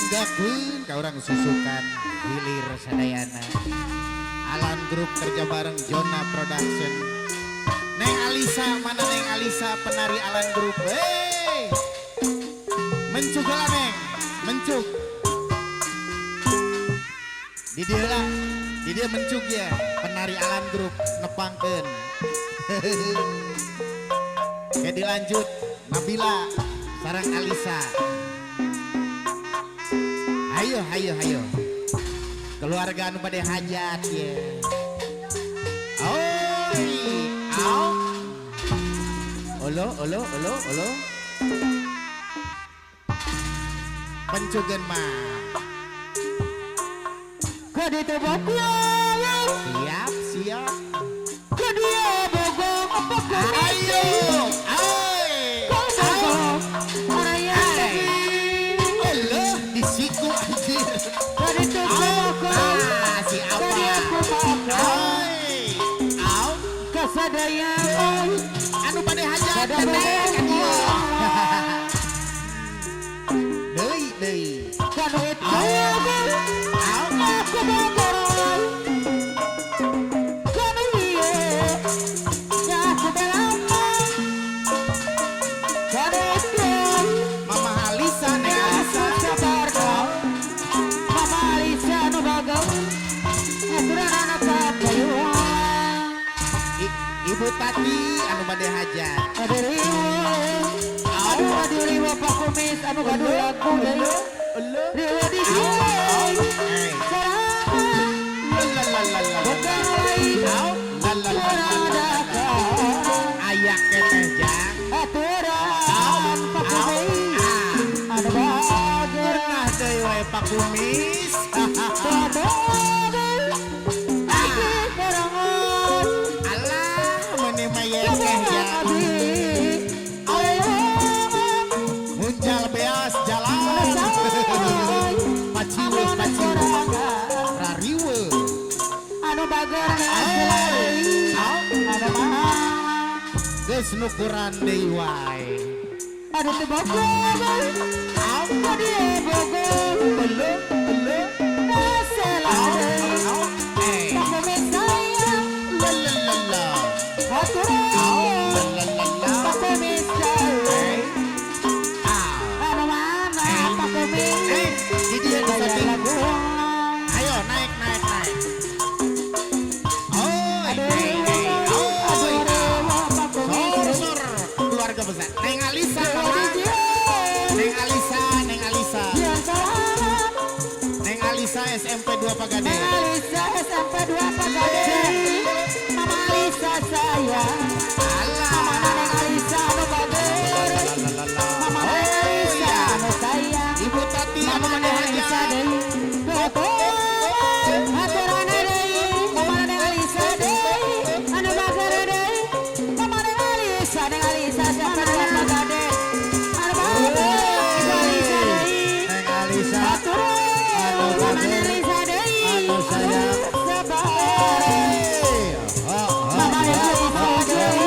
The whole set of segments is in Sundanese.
Manggakeun ka urang susukan hilir sadayana. Alan Group kerja bareng Jona Production. Neng Alisa, mana Neng Alisa penari Alan Group? Hey! Mencuk lah Neng, mencuk. Di dia lah, di dia mencuk ya, penari Alan Group nepangkeun. Oke, dilanjut Nabila sareng Alisa. Ayo, ayo, ayo. Keluarga anu bade hajat ya. Oi, au. Olo, olo, olo, olo. Pencugeun mah. Kaditu bogong. Siap, siap. Kadia bogong apa? Ayo, ay. Bogong araya. Olo, di siku anjir. Kaditu bogong. Ah, si apa? Kadia bogong. Ay. Au. Kasadaya. Anu bade hajat Kada teteh bogong. Ka dieu. Deui, deui. Kanu itu Au. Aku bogong. Kanu ieu ya aku belama. Kanu itu Mama Alisa, Neng Alisa. Mama Alisa nu bagong aturan anak kapayuan. Ibu Tati anu bade hajat. Aduh riweuh, aduh aduh riweuh, Pak Kumis anu gaduh lagu deui. Elo. Riweuh di dieu. Eh. Sorangan. La la la la la. Bogang lain. Au. La la la la la. Aya keneh jang. Aturan Pak Kumis Ah. anu bager. Pernah deui wae Pak Kumis. Bager iki sorangan. Alah, meuni mah yekeh jang. Muncal beas jalan. Paciweuh, paciweuh. Rariweuh. Anu bager. Au. Anu mah. Geus nukuran deui wae. Anu teu bogor. Au. Anu bogor. Elo, elo. Masalah. Au. Eh. Pak Kumis sayang. La la la la. Aturan. Au. La la la la. Pak Kumis sayang. Eh. Ah. Anu mana Pak Kumis. Eh, di dia di Gaya syuting. lagu. Ayo naik, naik, naik. Oh, Aduh, eh, eh, oh, aduh, Pak Kumis. Sor, sor, keluarga besar. Neng Alisa, mama. Neng Alisa, Neng Alisa. Neng Alisa SMP 2 Pagade. Neng Alisa SMP 2 Pagade. Mama Alisa sayang. Alah. Mama Neng Alisa anu bager. La, la, la, la. Mama Oh, Neng Alisa iya. anu sayang. Ibu Tati anu Mama bade Neng Alisa hajat. deui. Betul. Aturan deui. Mama Neng Alisa deui. Anu bager deui. Mama Neng Alisa, Neng Alisa SMP 2 Pagade. Anu bager. Ibu Alisa deui. Neng Alisa. Aturan. Anu Mama bager. Neng Alisa deui. Anu sayang. Sabar. Eh, oh, oh, Mama Neng oh, Alisa oh, deui.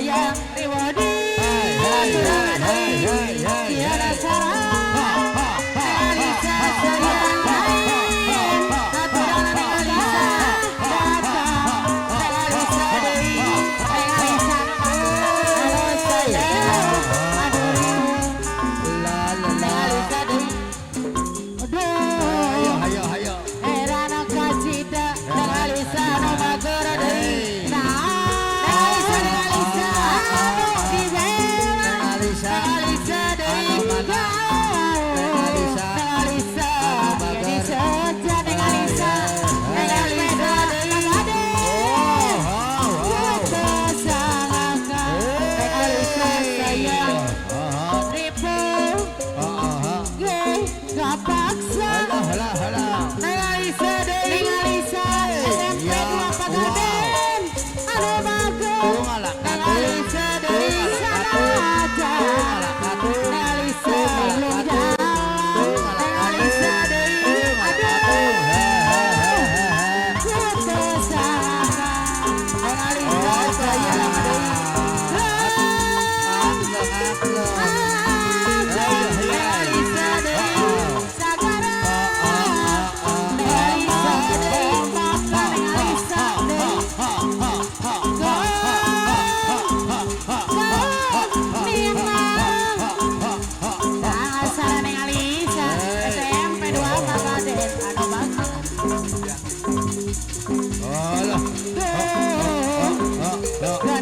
Sayang riwadi Hai hai hai hai hai hai. Tiada Ha sarang ha ha Neng Alisa sayang lain Aturan Neng Alisa datang Neng Alisa deui Neng Alisa anu sayang aduh riweuh La la Neng la. Alisa deui Ayo aduh ayo ayo. Erana kacida Neng Alisa nu mager deui Neng Alisa Neng Alisa anu dibela Neng Alisa. Neng Alisa deui Anu mana? Neng Alisa. Neng Alisa Anu mager. jadi saja Neng Alisa Neng Alisa deui Oh, oh, oh. Kesangakan Neng Alisa sayang Oh, oh, ribu oh, oh. ge gak paksa Halah, halah, halah. Neng Alisa deui Neng Alisa SMP Ya, 2 Pagaden anu mager Tunggal Neng Alisa deui sanaja Neng Alisa belum jalan Neng Alisa deui aduh ketesangan Neng Alisa sayang deui Neng Alisa deui sagara Neng Alisa deui Neng Alisa deui Go Minang Asal Neng Alisa SMP 2 Pagaden anu mager Alah. Duh